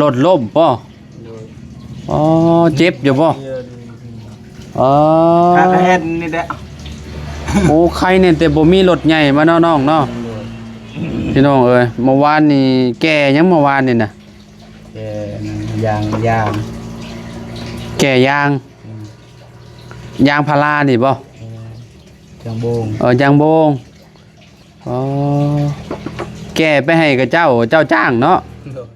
ລົດລົ້ມບໍ່? ໂດຍ. ອໍ ເຈັບຢູ່ບໍ່? ເອີ ໂດຍ. ອໍ ຫາກະແຮນນີ້ແຫຼະ. ໂອ້ ໄຄແນ່ ແຕ່ບໍ່ມີລົດໃຫຍ່ມາເນາະນ້ອງເນາະ. ໂດຍ. ພີ່ນ້ອງເອີຍ ເມື່ອວານນີ້ແກ່ຫຍັງ ເມື່ອວານນີ້ນະ? ແກ່ຫຍັງ ຢາງ ຢາງ ແກ່ຢາງ. ອືມ. ຢາງພາລານີ້ບໍ່? ເອີ ຢາງໂບງ. ເອີ ຢາງໂບງ. ອໍ ແກ່ໄປໃຫ້ຂະເຈົ້າ ເຈົ້າຈ້າງເນາະ. ໂດຍ.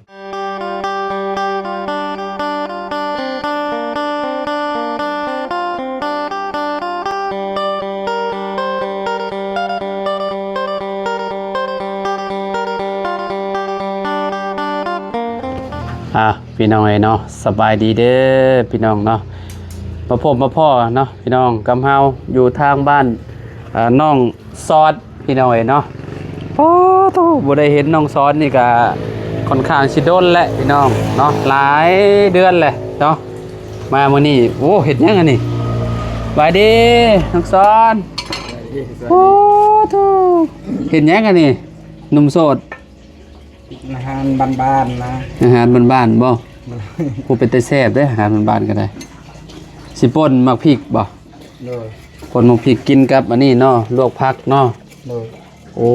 ອ່າ ພີ່ນ້ອງເອີຍເນາະ ສະບາຍດີເດີພີ່ນ້ອງເນາະ ມາພົບມາພໍ້ເນາະພີ່ນ້ອງ ກັບເຮົາຢູ່ທາງບ້ານ ເອີ ນ້ອງຊອດ ພີ່ນ້ອງເອີຍເນາະ. ໂອ້ໂທ້ ບໍ່ໄດ້ເຫັນນ້ອງຊອດນີ້ກະຂ້ອນຂ້າງຊິດົນແຫຼະພີ່ນ້ອງເນາະ ຫຼາຍເດືອນແຫຼະເນາະ. ມາມື້ນີ້ ໂອ້ ເຮັດຫຍັງອັນນີ້? ສະບາຍດີນ້ອງຊອດ. ໂອ້ໂທ້ ເຮັດຫຍັງອັນນີ້? ໜຸ່ມໂສດ ກິນອາຫານບ້ານໆນະ. ອາຫານບ້ານໆບໍ່? ໂດຍ. ໂອ້ ເປັນຕາແຊບເດ້ ອາຫານບ້ານໆກໍໄດ້. ຊິປົ່ນໝາກພິກບໍ່? ໂດຍ. ປົ່ນໝາກພິກກິນກັບອັນນີ້ເນາະ ລວກຜັກເນາະ. ໂດຍ. ໂອ້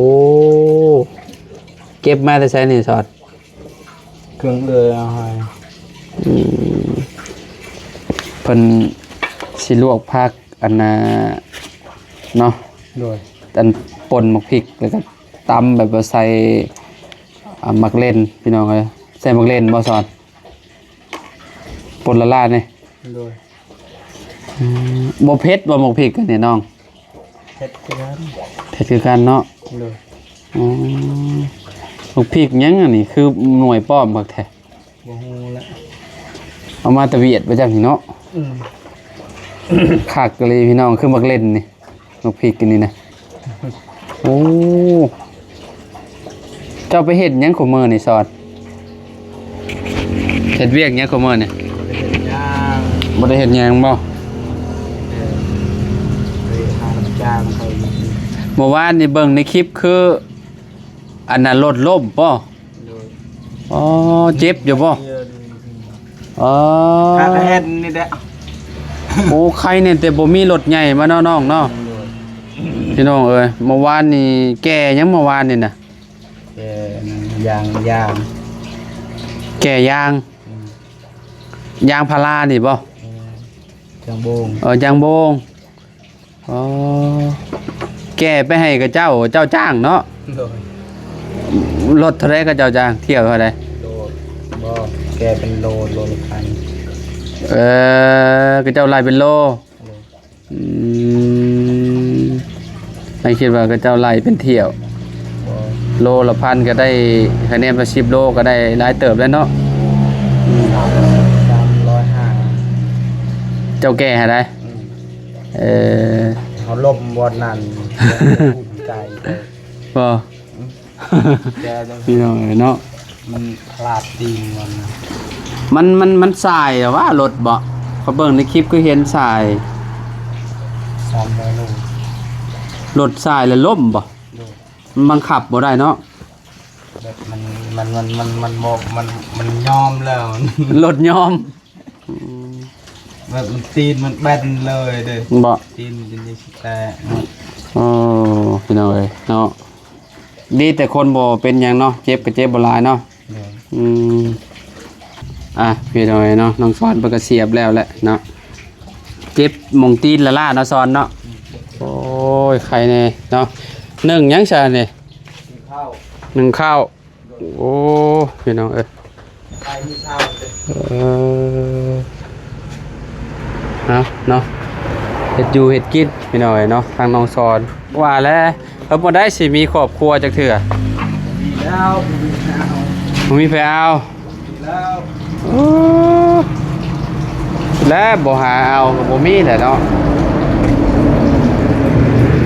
ເກັບມາແຕ່ໃສນີ້ຊອດ? ເຄື່ອງເອື້ອຍເອົາໃຫ້. ອືມ ເພິ່ນຊິລວກຜັກ ອັນນ່າເນາະ. ໂດຍ. ອັນປົ່ນໝາກພິກ ແລ້ວກໍຕຳແບບວ່າໃສ່ ອ່າ ໝາກເລັ່ນ ພີ່ນ້ອງເອີຍ. ໃສ່ໝາກເລັ່ນບໍ່ຊອດ? ປົ່ນຫຼ້າໆນີ້. ໂດຍ. ອືມ ບໍ່ເຜັດບໍ່ໝາກພິກອັນນີ້ນ້ອງ? ເຜັດຄືກັນ. ເຜັດຄືກັນເນາະ. ໂດຍ. ອືມ ໝາກພິກຫຍັງອັນນີ້ ຄືໜ່ວຍປ້ອມຄັກແທ້? ບໍ່ຮູ້ແຫຼະ ເອົາມາແຕ່ຫວຽດບໍ່ຈັກນີ້ເນາະ. ອືມ ຄັກອີ່ຫຼີພີ່ນ້ອງ ຄືໝາກເລັ່ນນີ້ ໝາກພິກອັນນີ້ນະ. ໂອ້ ເຈົ້າໄປເຮັດຫຍັງຄູ່ມື້ນີ້ຊອດ? ເຮັດວຽກຫຍັງຄູ່ມື້ນີ້? ບໍ່ໄດ້ເຮັດຫຍັງ. ບໍ່ໄດ້ເຮັດຫຍັງບໍ່? ເອີ ໄປຫາຮັບຈ້າງເຂົາຢູ່. ເມື່ອວານນີ້ເບິ່ງໃນຄລິບຄື ອັນນັ້ນລົດລົ້ມບໍ່? ໂດຍ. ອໍ ເຈັບຢູ່ບໍ່? ເອີ ໂດຍ. ອໍ ຫາກະແຮນນີ້ແຫຼະ. ໂອ້ ໄຄແນ່ ແຕ່ບໍ່ມີລົດໃຫຍ່ມາເນາະນ້ອງເນາະ. ໂດຍ. ພີ່ນ້ອງເອີຍ ເມື່ອວານນີ້ແກ່ຫຍັງ ເມື່ອວານນີ້ນະ? ແກ່ຢາງ ຢາງ ແກ່ຢາງ. ອືມ. ຢາງພາລານີ້ບໍ່? ເອີ ຢາງໂບງ. ເອີ ຢາງໂບງ. ອໍ ແກ່ໄປໃຫ້ຂະເຈົ້າ ເຈົ້າຈ້າງເນາະ. ໂດຍ. ລົດເທົ່າໃດຂະເຈົ້າຈ້າງ ຖ້ຽວເທົ່າໃດ? ໂລ ບໍ່ ແກ່ເປັນໂລ ໂລລະພັນ. ເອີ ຂະເຈົ້າໄລ່ເປັນໂລ. ໂດຍ. ອືມ ໃຫ້ຄິດວ່າຂະເຈົ້າໄລ່ເປັນຖ້ຽວ. ບໍ່ ໂລລະພັນກໍໄດ້ ຄະແນນວ່າສິບໂລກໍໄດ້ຫຼາຍເຕີບແລ້ວເນາະ. ອືມ ສາມ ສາມຮ້ອຍຫ້າ. ເຈົ້າແກ່ໃຫ້ໄດ? ອືມ. ເອີ ເຮົາລົມບ່ອນນັ້ນ ໄກ. ບໍ່ ແກ່ ພີ່ນ້ອງເອີຍເນາະ ມັນພາດຕີນມັນນະ. ມັນ ມັນ ມັນສາຍຫວາ ລົດບໍ່? ຂ້ອຍເບິ່ງໃນຄລິບຄືເຫັນສາຍ ສາມຮ້ອຍໂລ. ລົດສາຍແລ້ວລົ້ມບໍ່? ໂດຍ. ມັນບັງຄັບບໍ່ໄດ້ເນາະ ແບບມັນ ມັນ ມັນ ມັນ ມັນບໍ່ ມັນ ມັນຍອມແລ້ວ ລົດຍອມ. ອືມ ແບບມັນ ຕີນມັນແບນເລີຍເດ້ ບໍ່? ຕີນມັນຈະມີຊິແຕກ. ໂອ້ ພີ່ນ້ອງເອີຍເນາະ ດີແຕ່ຄົນບໍ່ເປັນຫຍັງເນາະ ເຈັບກໍເຈັບບໍ່ຫຼາຍເນາະ. ໂດຍ. ອືມ ອ່ະ ພີ່ນ້ອງເອີຍເນາະ ນ້ອງຊອນເພິ່ນກໍສຽບແລ້ວແຫຼະເນາະ ເຈັບໝ່ອງຕີນລ້າໆເນາະຊອນເນາະ. ອືມ. ໂອ້ຍ ໄຄແນ່ເນາະ ໜຶ້ງຫຍັງຊະນີ້? ໜຶ້ງເຂົ້າ ໜຶ້ງເຂົ້າ. ໂອ້ ພີ່ນ້ອງເອີຍ ເອີ ເອົາເນາະ ເຮັດຢູ່ເຮັດກິນ ພີ່ນ້ອງເອີຍເນາະ ທາງນ້ອງຊອນ ວ່າແລ້ວ ເພິ່ນບໍ່ໄດ້ຊິມີຄອບຄົວຈັກເທື່ອ. ມີແລ້ວ ບໍ່ມີໃຜເອົາ ບໍ່ມີໃຜເອົາ. ມີແລ້ວ ໂອ້ ແລ້ວບໍ່ຫາເອົາກໍບໍ່ມີແຫຼະເນາະ.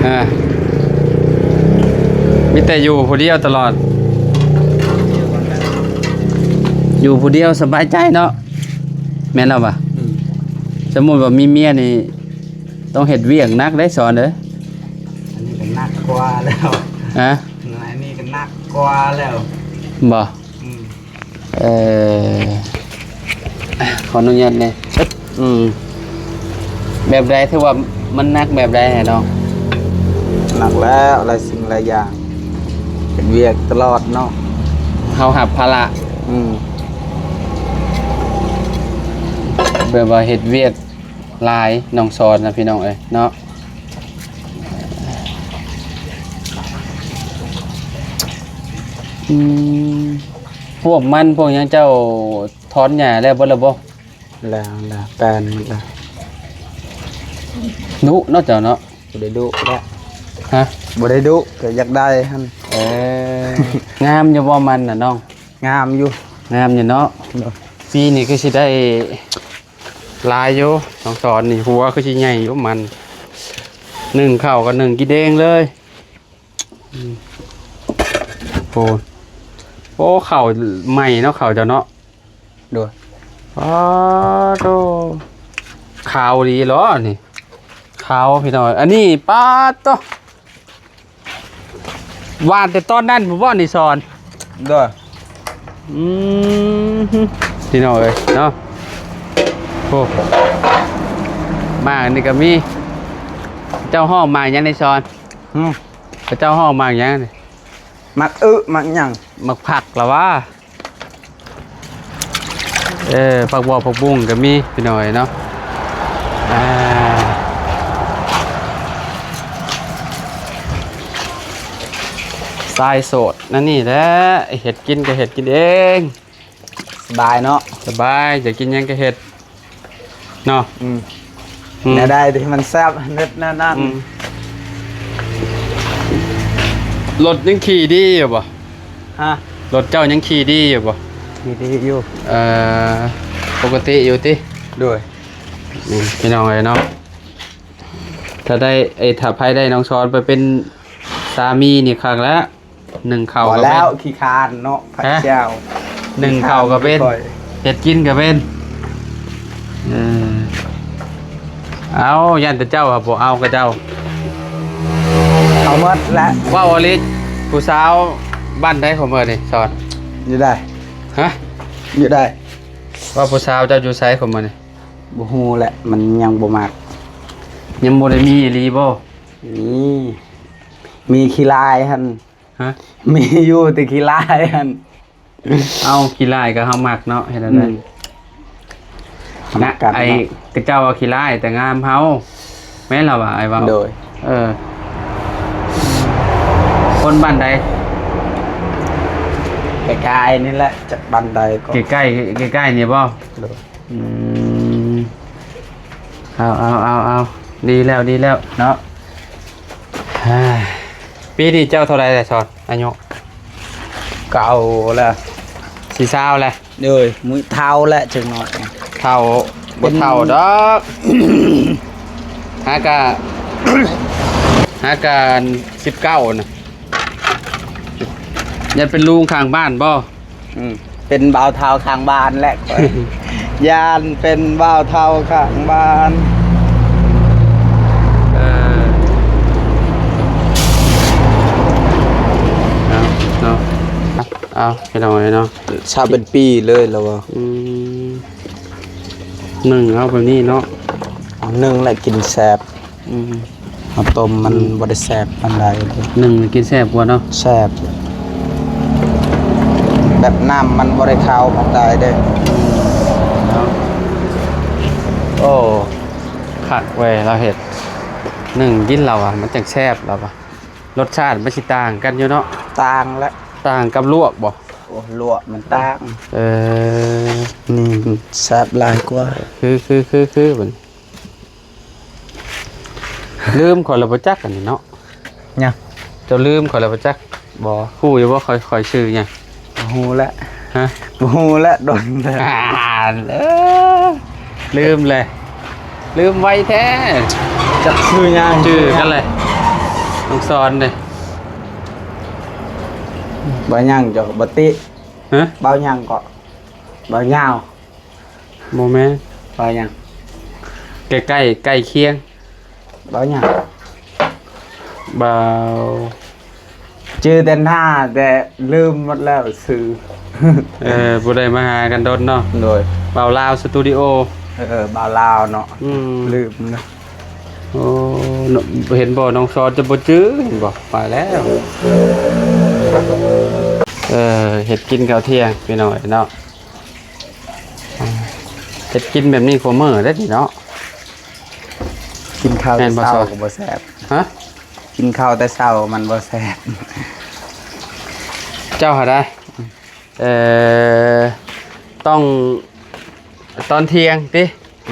ອ່າ ມີແຕ່ຢູ່ຜູ້ດຽວຕະຫຼອດ ຢູ່ຜູ້ດຽວສະບາຍໃຈເນາະ ແມ່ນແລ້ວຫວາ? ອືມ. ສົມມຸດວ່າມີເມຍນີ້ ຕ້ອງເຮັດວຽກໜັກເດ້ຊອນເອີຍ. ອັນນີ້ກໍໜັກກວ່າແລ້ວ. ຮະ? ອັນນີ້ກໍໜັກກວ່າແລ້ວ. ບໍ່? ອືມ. ເອີ ຂໍອະນຸຍາດແດ່. ອືມ ແບບໃດ ຖືວ່າມັນໜັກແບບໃດໃຫ້ນ້ອງ? ໜັກແລ້ວ ຫຼາຍສິ່ງຫຼາຍຢ່າງ ເຮັດວຽກຕະຫຼອດເນາະ ເຮົາຮັບພາລະ. ອືມ ແບບວ່າເຮັດວຽກຫຼາຍ ນ້ອງສອນນະ ພີ່ນ້ອງເອີຍເນາະ. ອືມ ພວກມັນພວກຫຍັງເຈົ້າຖອນຫຍ້າແລ້ວເບິດແລ້ວບໍ່? ແລ້ວ ແລ້ວ ແປນໝົດແລ້ວ. ດຸເນາະເຈົ້າເນາະ? ບໍ່ໄດ້ດຸແລ້ວ. ຮະ? ບໍ່ໄດ້ດຸ ກໍຢາກໄດ້ຫັ້ນ. ເອີ ງາມຢູ່ບໍ່ມັນນະນ້ອງ? ງາມຢູ່ ງາມຢູ່ເນາະ. ໂດຍ ປີນີ້ຄືຊິໄດ້ຫຼາຍຢູ່ ນ້ອງສອນນີ້ ຫົວຄືຊິໃຫຍ່ຢູ່ມັນ. ໜຶ້ງເຂົ້າກໍໜຶ້ງກິນເອງເລີຍ. ອືມ ໂອ້ ໂອ້ ເຂົ້າໃໝ່ເນາະ ເຂົ້າເຈົ້າເນາະ. ໂດຍ ປາດໂທ້ ຂາວດີເນາະນີ້ ຂາວພີ່ນ້ອງ. ອັນນີ້ ປາດໂທ້ ຫວ່ານແຕ່ຕອນນັ້ນພຸ້ນບໍ່ນີ້ສອນ? ໂດຍ ອືມ ພີ່ນ້ອງເອີຍເນາະ. ໂອ້ ໝາກນີ້ກໍມີ. ເຈົ້າຮ້ອງໝາກຫຍັງນີ້ສອນ? ຫືມ ເຂົາເຈົ້າຮ້ອງໝາກຫຍັງນີ້? ໝາກອຶ ໝາກຫຍັງ? ໝາກຜັກລະຫວາ? ເອີ ຜັກບົວ ຜັກບຸ້ງກໍມີ ພີ່ນ້ອງເອີຍເນາະ. ອ່າ ຊາຍໂສດນັ້ນນີ້ແຫຼະ ເຮັດກິນກໍເຮັດກິນເອງ. ສະບາຍເນາະ ສະບາຍ ຢາກກິນຫຍັງກໍເຮັດເນາະ. ອືມ ອືມ ແນວໃດທີ່ມັນແຊບເຮັດແນວນັ້ນ. ອືມ ລົດຍັງຂີ່ດີຢູ່ບໍ່? ຮະ? ລົດເຈົ້າຍັງຂີ່ດີຢູ່ບໍ່? ຂີ່ດີຢູ່. ເອີ ປົກກະຕິຢູ່ຕິ? ໂດຍ ອືມ ພີ່ນ້ອງເອີຍເນາະ ຖ້າໄດ້ ເອີ ຖ້າໃຜໄດ້ນ້ອງສອນໄປເປັນສາມີນີ້ຄັກແລ້ວ. ໜຶ້ງເຂົ້າກໍເປັນ ພໍແລ້ວ ຂີ້ຄ້ານເນາະ ພະເຈົ້າ. ໜຶ້ງເຂົ້າກໍເປັນ ເຮັດກິນກໍເປັນ. ເອີ ເອົາ ຢ້ານແຕ່ເຈົ້າບໍ່ເອົາ ກະເຈົ້າເອົາໝົດແຫຼະ. ເວົ້າອີ່ຫຼີ ຜູ້ສາວບ້ານໃດຂອງເພິ່ນນີ້ສອນ? ຢູ່ໃດ? ຮະ? ຢູ່ໃດ? ວ່າຜູ້ສາວເຈົ້າຢູ່ໃສຂອງເພິ່ນນີ້? ບໍ່ຮູ້ແຫຼະ ມັນຍັງບໍ່ມັກ. ຍັງບໍ່ໄດ້ມີອີ່ຫຼີບໍ່? ມີ ມີຂີ້ລ້າຍຫັ້ນ. ຮະ? ມີຢູ່ແຕ່ຂີ້ລ້າຍຫັ້ນ. ເອົາ ຂີ້ລ້າຍກໍເຮົາມັກເນາະ ເຮັດແນວໃດ? ອືມ ນະ ມັກກັນເນາະ ໄອ້ ຂະເຈົ້າວ່າຂີ້ລ້າຍແຕ່ງາມເຮົາ ແມ່ນລະວ່າ ອ້າຍເວົ້າ. ໂດຍ ເອີ ຄົນບ້ານໃດ? ໃກ້ໆນີ້ແຫຼະ ຈັກບ້ານໃດກໍ ໃກ້ໆ ໃກ້ໆນີ້ບໍ່? ໂດຍ ອືມ ເອົາ ເອົາ ເອົາ ເອົາ ດີແລ້ວ ດີແລ້ວເນາະ. ປີນີ້ເຈົ້າເທົ່າໃດແລ້ວສອນ ອາຍຸ? ເກົ້າແລ້ວ ຊິຊາວແລ້ວ. ໂດຍ ມື້ເຖົ້າແລ້ວຈັກໜ້ອຍ. ເຖົ້າ ບໍ່ເຖົ້າດອກ ຫາກະ ຫາກະສິບເກົ້ານະ. ຍັງເປັນລຸງຂ້າງບ້ານບໍ່? ອືມ ເປັນບ່າວເຖົ້າຂ້າງບ້ານແຫຼະ. ຢ້ານເປັນບ່າວເຖົ້າຂ້າງບ້ານ. ເອີ ເອົາເນາະ ເອົາ ເອົາ ພີ່ນ້ອງເອີຍເນາະ ຊາວເປັນປີເລີຍລະວ່າ. ອືມ ໜຶ້ງເອົາແບບນີ້ເນາະ ໜຶ້ງແລ້ວກິນແຊບ. ອືມ ເຮົາຕົ້ມມັນ ອືມ ບໍ່ໄດ້ແຊບປານໃດເດ້. ໜຶ້ງກິນແຊບກວ່າເນາະ. ແຊບ ແບບນ້ຳມັນບໍ່ໄດ້ຄາວປານໃດເດ້. ເນາະ ໂອ້ ຄັກເວີຍ ລາວເຮັດໜຶ້ງກິນລາວວ່າ ມັນຈັ່ງແຊບລາວວ່າ. ລົດຊາດມັນຊິຕ່າງກັນຢູ່ເນາະ. ຕ່າງແຫຼະ. ຕ່າງກັບລວກບໍ່? ໂອ້ ລວກມັນຕ່າງ. ເອີ ນີ້ມັນແຊບຫຼາຍກວ່າ. ຄື ຄື ຄື ຄື ບັດນີ້ ລືມຂ້ອຍແລ້ວບໍ່ຈັກອັນນີ້ເນາະ. ຫຍັງ? ເຈົ້າລືມຂ້ອຍແລ້ວບໍ່ຈັກ? ບໍ່. ຮູ້ຢູ່ບໍ່ ຂ້ອຍ ຂ້ອຍຊື່ຫຍັງ? ບໍ່ຮູ້ແຫຼະ. ຮະ? ບໍ່ຮູ້ແຫຼະ ດົນແລ້ວ. ອ່າ ເອີ ລືມແລ້ວ ລືມໄວແທ້. ຈັກຊື່ຫຍັງ? ຈື່ກັນແຫຼະ ນ້ອງສອນເດ້. ບ່າວຫຍັງເຈົ້າ? ບ່າວຕິ. ຮະ? ບ່າວຫຍັງເກາະ? ບ່າວຍາວ. ບໍ່ແມ່ນ. ບ່າວຫຍັງ? ໃກ້ໆ ໃກ້ຄຽງ. ບ່າວຫຍັງ? ບ່າວ ຈື່ແຕ່ໜ້າ ແຕ່ລືມໝົດແລ້ວຊື່. ເອີ ບໍ່ໄດ້ມາຫາກັນດົນເນາະ. ໂດຍ ບ່າວລາວສະຕູດິໂອ. ເອີ ບ່າວລາວເນາະ. ອືມ ລືມເນາະ. ໂອ້ ເນາະ ເຫັນບໍ່ ນ້ອງຊອນຈະບໍ່ຈື່ ເຫັນບໍ່? ໄປແລ້ວ. ເອີ ເຮັດກິນເຂົ້າທ່ຽງພີ່ນ້ອງເອີຍເນາະ. ເຮັດກິນແບບນີ້ຄູ່ມື້ເດ້ນີ້ເນາະ. ກິນເຂົ້າແຕ່ເຊົ້າກໍບໍ່ແຊບ. ຮະ? ກິນເຂົ້າແຕ່ເຊົ້າມັນບໍ່ແຊບ. ເຈົ້າຫາໄດ້ ເອີ ຕ້ອງຕອນທ່ຽງຕິ?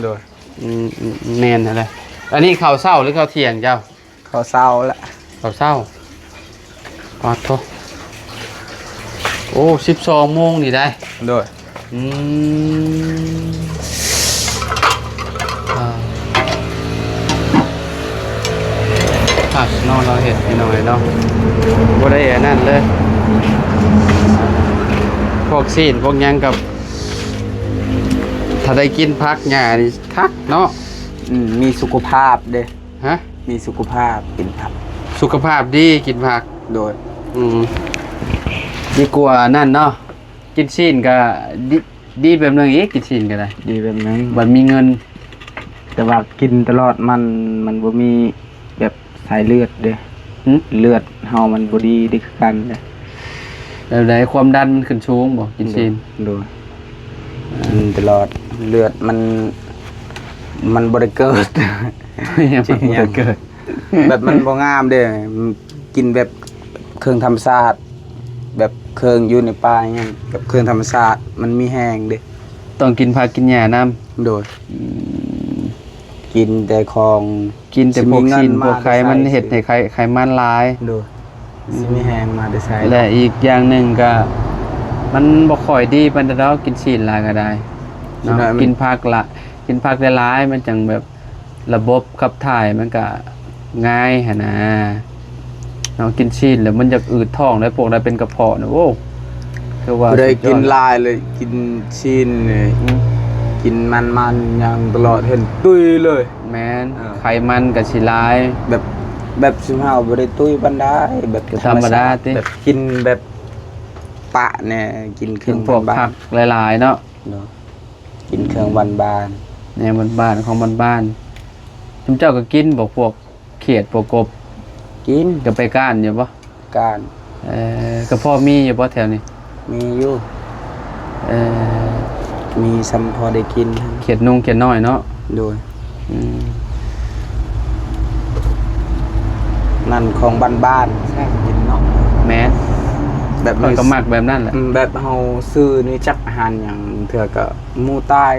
ໂດຍ. ອືມ ແມ່ນຫັ້ນແຫຼະ. ອັນນີ້ເຂົ້າເຊົ້າຫຼືເຂົ້າທ່ຽງເຈົ້າ? ເຂົ້າເຊົ້າລະ. ເຂົ້າເຊົ້າ. ປາດໂທ ໂອ້ ສິບສອງໂມງນີ້ໄດ໋. ໂດຍ. ອືມ ອ່າ ຜັກເນາະ ລາວເຮັດພີ່ນ້ອງເອີຍເນາະ ບໍ່ໄດ້ອັນນັ້ນເລີຍ. ພວກຊີ້ນພວກຫຍັງກັບ ຖ້າໄດ້ກິນຜັກຫຍ້ານີ້ຄັກເນາະ. ອືມ ມີສຸຂະພາບເດ້. ຮະ? ມີສຸຂະພາບ ກິນຜັກ ສຸຂະພາບດີ ກິນຜັກ. ໂດຍ. ອືມ ດີກວ່ານັ້ນເນາະ. ກິນຊີ້ນກະດີ ດີແບບໜຶ່ງອີກ ກິນຊີ້ນກະໄດ້ ດີແບບໜຶ່ງ ບັດມີເງິນ. ແຕ່ວ່າກິນຕະຫຼອດມັນ ມັນບໍ່ມີແບບສາຍເລືອດເດ້. ຫື? ເລືອດເຮົາມັນບໍ່ດີ ດີຄືກັນເດ້. ແບບໃດ? ຄວາມດັນມັນຂຶ້ນສູງບໍ່ ກິນຊີ້ນ? ໂດຍ. ກິນຕະຫຼອດ ເລືອດມັນ ມັນບໍ່ໄດ້ເກີດ ຍັງບໍ່ໄດ້ເກີດ ແບບມັນບໍ່ງາມເດ້ ກິນແບບເຄື່ອງທຳມະຊາດ ແບບເຄື່ອງຢູ່ໃນປ່າຫຍັງ ແບບເຄື່ອງທຳມະຊາດ ມັນມີແຮງເດ້. ຕ້ອງກິນຜັກກິນຫຍ້ານຳ. ໂດຍ. ອືມ ກິນແຕ່ຂອງ ກິນແຕ່ພວກຊີ້ນພວກໄຂ່ ມັນເຮັດໃຫ້ໄຂ ໄຂມັນຫຼາຍ. ໂດຍ. ອືມ ຊິມີແຮງມາແຕ່ໃສ? ແລະອີກຢ່າງໜຶ່ງກະ ມັນບໍ່ຄ່ອຍດີປານໃດດອກ ກິນຊີ້ນຫຼາຍກະໄດ້ເນາະ. ກິນຜັກລະ ກິນຜັກຫຼາຍໆ ມັນຈັ່ງແບບ ລະບົບຂັບຖ່າຍມັນກະງ່າຍຫັ້ນນາເນາະ. ກິນຊີ້ນແລ້ວມັນຢາກອືດທ້ອງເດ້ ພວກໃດເປັນກະເພາະນະ ໂອ້ ຄືວ່າ ຜູ້ໃດກິນຫຼາຍເລີຍ ກິນຊີ້ນນີ້ ອືມ ກິນມັນໆຫຍັງຕະຫຼອດ ເຫັນຕຸ້ຍເລີຍ. ແມ່ນ. ເອີ ໄຂມັນກະຊິຫຼາຍ ແບບ ແບບຊຸມເຮົາບໍ່ໄດ້ຕຸ້ຍປານໃດ ແບບທຳມະດາຕິ ແບບກິນແບບປະແນ່ ກິນເຄື່ອງ ກິນພວກຜັກຫຼາຍໆເນາະ. ເນາະ ກິນເຄື່ອງບ້ານໆ ແນວບ້ານໆ ຂອງບ້ານໆ. ຊຸມເຈົ້າກໍກິນບໍ່ ພວກຂຽດ ພວກກົບ? ກິນ. ກໍໄປກ້ານຢູ່ບໍ່? ກ້ານ. ເອີ ກໍພໍມີຢູ່ບໍ່ແຖວນີ້? ມີຢູ່. ເອີ ມີສ່ຳພໍໄດ້ກິນ. ຂຽດນຸ່ງຂຽດນ້ອຍເນາະ? ໂດຍ. ອືມ ນັ້ນຂອງບ້ານໆ ແຊບກິນເນາະ. ແມ່ນ. ແບບ ຂ້ອຍກໍມັກແບບນັ້ນແຫຼະ. ອືມ ແບບເຮົາຊື້ນີ້ຈັກອາຫານຫຍັງ ເທື່ອກໍໝູຕາຍ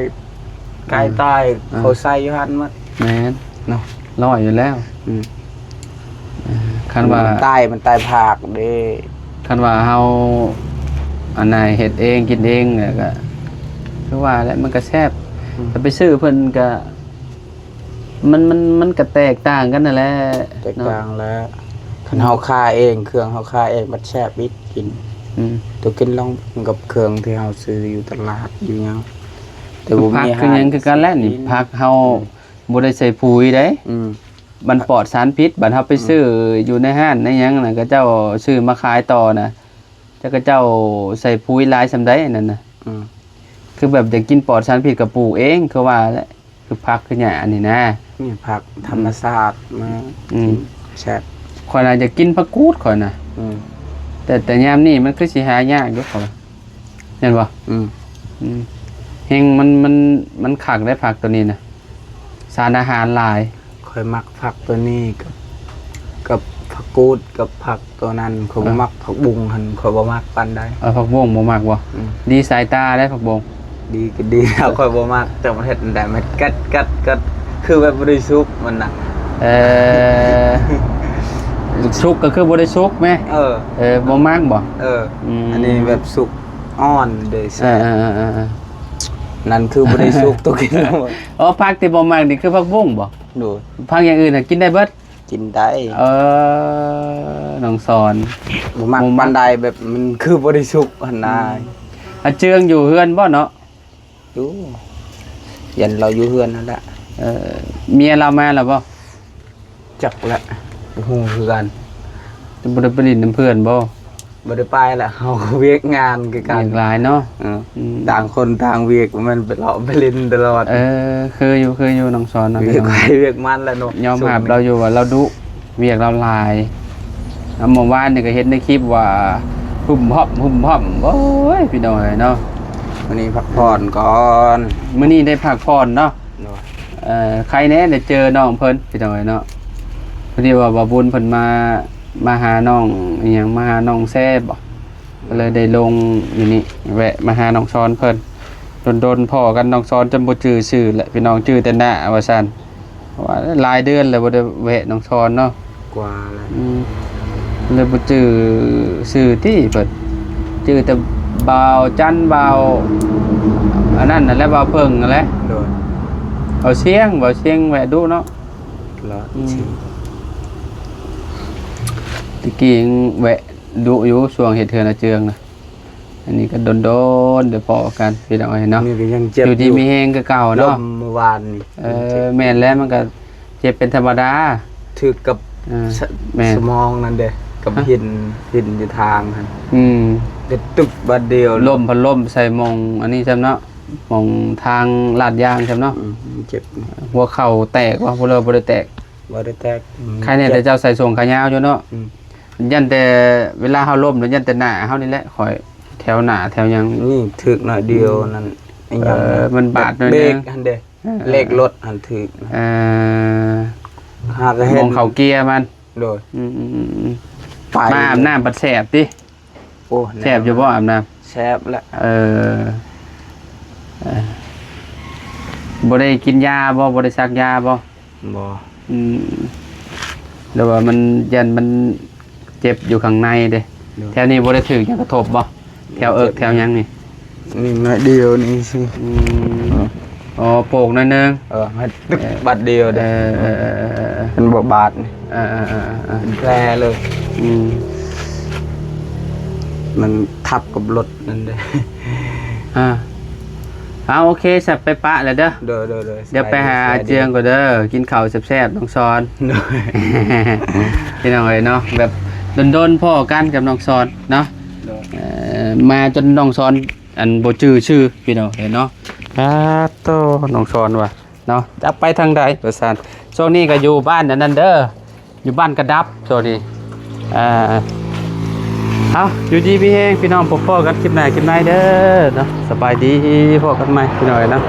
ໄກ່ຕາຍ ເອີ ເຂົາໃສ່ຢູ່ຫັ້ນໝົດ. ແມ່ນເນາະ ຮ້ອຍຢູ່ແລ້ວ. ອືມ ເອີ ຄັນວ່າ ມັນຕາຍ ມັນຕາຍພາກເດ້. ຄັນວ່າເຮົາ ອັນໃດ ເຮັດເອງກິນເອງ ແລ້ວກໍຄືວ່າແຫຼະ ມັນກໍແຊບ. ອືມ ແຕ່ໄປຊື້ເພິ່ນກໍ ມັນ ມັນ ມັນກໍແຕກຕ່າງກັນຫັ້ນແຫຼະ. ແຕກຕ່າງແຫຼະ ເນາະ. ຄັນເຮົາຄາເອງ ເຄື່ອງເຮົາຄາເອງ ມັນແຊບອີກກິນ. ອືມ ໂຕກິນລອງກັບເຄື່ອງທີ່ເຮົາຊື້ຢູ່ຕະຫຼາດຢູ່ຫຍັງ ແຕ່ບໍ່ມີ ຜັກຄືຫຍັງຄືກັນແຫຼະນີ້ ຜັກເຮົາ ອືມ ບໍ່ໄດ້ໃສ່ປຸຍເດ້. ອືມ ມັນປອດສານພິດ. ບັດເຮົາໄປ ອືມ ຊື້ຢູ່ໃນຮ້ານໃນຫຍັງນະ ເຂົາເຈົ້າຊື້ມາຂາຍຕໍ່ນະ ຈັກເຂົາເຈົ້າໃສ່ປຸຍຫຼາຍສ່ຳໃດນັ້ນນະ. ອືມ ຄືແບບຢາກກິນປອດສານພິດກໍປູກເອງ ຄືວ່າແຫຼະ ຄືຜັກຄືຫຍ້ານີ້ນະ. ນີ້ຜັກທຳມະຊາດມາ ອືມ ກິນແຊບ. ຂ້ອຍນະຢາກກິນຜັກກູດຂ້ອຍນະ. ອືມ ແຕ່ ແຕ່ຍາມນີ້ມັນຄືຊິຫາຍາກຢູ່ຂ້ອຍ ແມ່ນບໍ່? ອືມ ອືມ ແຮງມັນ ມັນ ມັນຄັກໄດ໋ ຜັກໂຕນີ້ນະ ສານອາຫານຫຼາຍ. ຂ້ອຍມັກຜັກໂຕນີ້ກັບ ກັບຜັກກູດ ກັບຜັກໂຕນັ້ນ. ຂ້ອຍ ເອີ ບໍ່ມັກຜັກບຸ້ງຫັ້ນ ຂ້ອຍບໍ່ມັກປານໃດ. ເອີ ຜັກບຸ້ງບໍ່ມັກບໍ່? ອືມ ດີສາຍຕາໄດ໋ ຜັກບຸ້ງ. ດີກໍດີ ຂ້ອຍບໍ່ມັກ ແຕ່ມັນເຮັດແນວໃດ ມັນກັດ ກັດ ກັດ ຄືແບບບໍ່ໄດ້ສຸກມັນນະ. ເອີ ສຸກກໍຄືບໍ່ໄດ້ສຸກແມ? ເອີ ເອີ ບໍ່ມັກບໍ່? ເອີ ອືມ ອັນນີ້ແບບສຸກອ່ອນເດ້. ເອີ ເອີ ເອີ ເອີ ນັ້ນຄືບໍ່ໄດ້ສຸກ ຕົກກິນ. ອໍ ຜັກທີ່ບໍ່ມັກນີ້ຄືຜັກບຸ້ງບໍ່? ໂດຍ. ຜັກຢ່າງອື່ນນະກິນໄດ້ເບິດ? ກິນໄດ້. ເອີ ນ້ອງສອນ ບໍ່ມັກ ບໍ່ມັກປານໃດ ແບບມັນຄືບໍ່ໄດ້ສຸກຫັ້ນນາ. ອືມ ອາເຈືອງຢູ່ເຮືອນບໍ່ເນາະ? ຢູ່ ຢັນລາວຢູ່ເຮືອນຫັ້ນແຫຼະ. ເອີ ເມຍລາວມາແລ້ວບໍ່? ຈັກແຫຼະ ບໍ່ຮູ້ຄືກັນ. ຈະບໍ່ໄດ້ໄປຫຼິ້ນນຳເພື່ອນບໍ່? ບໍ່ໄດ້ໄປລະ ເຮົາກໍວຽກງານຄືກັນ ວຽກຫຼາຍເນາະ ເອີ ອືມ ຕ່າງຄົນຕ່າງວຽກ ແມ່ນໄປເລາະໄປຫຼິ້ນຕະຫຼອດ ເອີ ຄືຢູ່ ຄືຢູ່ນ້ອງສອນເນາະ ວຽກໃຜວຽກມັນລະເນາະ ຍອມຮັບລາວຢູ່ວ່າລາວດຸ ວຽກລາວຫຼາຍ ເມື່ອວານນີ້ກໍເຫັນໃນຄລິບວ່າຫຶ້ມຫຶ້ມຫຶ້ມຫຶ້ມ ໂອ້ຍ ພີ່ນ້ອງເອີຍເນາະ ມື້ນີ້ພັກຜ່ອນກ່ອນ ມື້ນີ້ໄດ້ພັກຜ່ອນເນາະ ໂດຍ ເອີ ໃຄແດ່ໄດ້ເຈີນ້ອງເພິ່ນ ພີ່ນ້ອງເອີຍເນາະ ພໍດີວ່າບ່າວບຸນເພິ່ນມາ ມາຫານ້ອງອີ່ຫຍັງ ມາຫານ້ອງແຊບໍ ກໍເລີຍໄດ້ລົງຢູ່ນີ້ ແວະມາຫານ້ອງຊອນເພິ່ນ ດົນໆພໍ້ກັນ ນ້ອງຊອນຈົນບໍ່ຈື່ຊື່ແຫຼະ ພີ່ນ້ອງຈື່ແຕ່ໜ້າວ່າຊັ້ນ ເພາະວ່າຫຼາຍເດືອນແລ້ວບໍ່ໄດ້ແວະນ້ອງຊອນເນາະ ກວ່າແລ້ວ ອືມ ເລີຍບໍ່ຈື່ຊື່ຕິເພິ່ນ ຈື່ແຕ່ບ່າວຈັນ ບ່າວອັນນັ້ນຫັ້ນແຫຼະ ບ່າວເຜິ້ງຫັ້ນແຫຼະ ໂດຍ ບ່າວຊຽງ ບ່າວຊຽງແວະດຸເນາະ ລະ ອືມ ຕະກີ້ແວະ ດຸຢູ່ຊ່ວງເຮັດເຮືອນອາເຈືອງນະ ອັນນີ້ກໍດົນໆໄດ້ພໍ້ກັນ ພີ່ນ້ອງເອີຍເນາະ ນີ້ກໍຍັງເຈັບ ຢູ່ດີມີແຮງຄືເກົ່າເນາະ ລົ້ມມື້ວານນີ້ ເອີ ແມ່ນແລ້ວ ມັນກໍເຈັບເປັນທຳມະດາ ຖືກກັບ ເອີ ສະ ແມ່ນ ສະໝອງນັ້ນເດ້ ກັບ ຮະ ຫີນ ຫີນຢູ່ທາງຫັ້ນ ອືມ ໄດ້ຕຶບບາດດຽວ ລົ້ມພັດລົມໃສ່ໝ່ອງອັນນີ້ຊ້ຳເນາະ ໝ່ອງທາງລາດຢາງຊ້ຳເນາະ ອືມ ເຈັບ ຫົວເຂົ່າແຕກບໍ່ ບໍ່ ບໍ່ໄດ້ແຕກ ບໍ່ໄດ້ແຕກ ອືມ ໃຄແດ່ແຕ່ເຈົ້າໃສ່ສົ້ງຂາຍາວຢູ່ເນາະ ອືມ ຢ້ານແຕ່ເວລາເຮົາລົ້ມແລ້ວ ຢ້ານແຕ່ໜ້າເຮົານີ້ແຫຼະ ຂ້ອຍ ແຖວໜ້າແຖວຫຍັງ ນີ້ຖືກໜ້ອຍດຽວນັ້ນ ອີຫຍັງ ເອີ ມັນບາດໜ້ອຍໜຶ່ງ ເບຣກຫັ້ນເດ້ ເອີ ເບຣກລົດຫັ້ນຖືກ ເອີ ຫາກະເຫັນ ໝ່ອງເຂົ້າເກຍມັນ ໂດຍ ອືມໆໆ ໄປ ມາອາບນ້ຳບັດແສບຕິ ໂອ້ ແຊບຢູ່ບໍ່ອາບນ້ຳ ແຊບແຫຼະ ເອີ ເອີ ບໍ່ໄດ້ກິນຢາບໍ່ ບໍ່ໄດ້ສັກຢາບໍ່ ບໍ່ ອືມ ຫຼືວ່າມັນ ຢ້ານມັນເຈັບຢູ່ຂ້າງໃນເດ້ ໂດຍ ແຖວນີ້ບໍ່ໄດ້ຖືກຫຍັງກະທົບບໍ່ ແຖວເອິກແຖວຫຍັງນີ້ ນີ້ໜ້ອຍດຽວນີ້ຊື່ ອືມ ອໍ ໂປກໜ້ອຍໜຶ່ງ ເອີ ໃຫ້ຕຶກ ເອີ ບາດດຽວເດ້ ເອີໆໆໆ ມັນບໍ່ບາດນີ້ ເອີໆໆໆ ເປັນແຜເລີຍ ອືມ ມັນທັບກັບລົດນັ້ນເດ້ ອ່າ ເອົາ ໂອເຄ ສະ ໄປປະແລ້ວເດີ ໂດຍໆໆ ດຽວໄປຫາອາເຈືອງກ່ອນເດີ ກິນເຂົ້າແຊບໆ ນ້ອງຊອນ ໂດຍ ພີ່ນ້ອງເອີຍເນາະ ແບບດົນໆພໍ້ກັນກັບນ້ອງຊອນເນາະ ໂດຍ ເອີ ມາຈົນນ້ອງຊອນ ອັນບໍ່ຈື່ຊື່ ພີ່ນ້ອງເອີຍເນາະ ປາດໂທ້ ນ້ອງຊອນວ່າເນາະ ຈັກໄປທາງໃດວ່າຊັ້ນ ຊ່ວງນີ້ກໍຢູ່ບ້ານອັນນັ້ນເດີ ຢູ່ບ້ານກະດັບໂຕນີ້ ອ່າ ເອົາ ຢູ່ດີມີແຮງພີ່ນ້ອງ ພົບພໍ້ກັນຄລິບໜ້າຄລິບໃນເດີເນາະ ສະບາຍດີ ພໍ້ກັນໃໝ່ພີ່ນ້ອງເອີຍເນາະ.